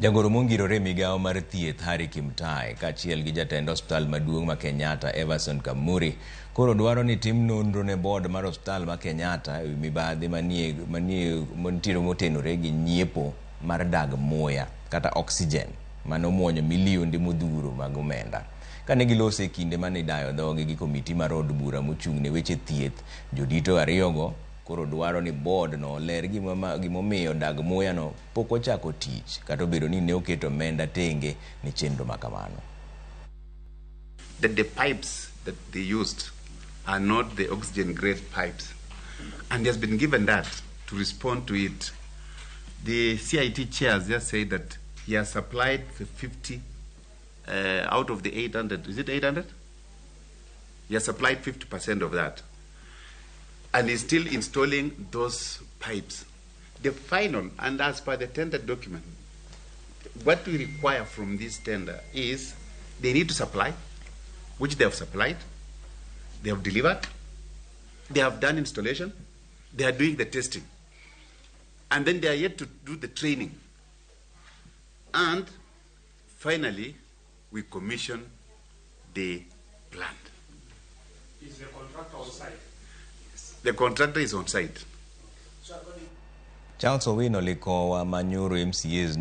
Jagoro mongirore e migawo mar thieth Harry Kimtai kaachiel gi jatend osiptal maduong' ma Kenyatta Everson Kamuri koro dwaro ni tim nonro ne board mar osiptal ma Kenyatta ewi mibadhi manie manie mantiere motenore gi nyiepo mar dag muya kata oxygen mane omuonyo milionde modhuro mag omenda. Kane giloso e kinde mane idayo dhogi gi komiti mar od bura mochung' ne weche thieth, jodito ariyogo koro dwaro ni board no oler gimomiyo dag muya no pok ochako tich kata obedo ni ne oketo omenda tenge ne chenro ma kamano. That the pipes that they used are not the oxygen grade pipes. And he has been given that to respond to it. The CIT chair has just said that he has supplied the 50 out of the 800. Is it 800? He has supplied 50% of that. And he's still installing those pipes. The final, and as per the tender document, what we require from this tender is they need to supply, which they have supplied, they have delivered, they have done installation, they are doing the testing, and then they are yet to do the training. And finally, we commission the plant. Is the contractor on site? The contractor is on site. Charles Owino likowa manyoro MCAs.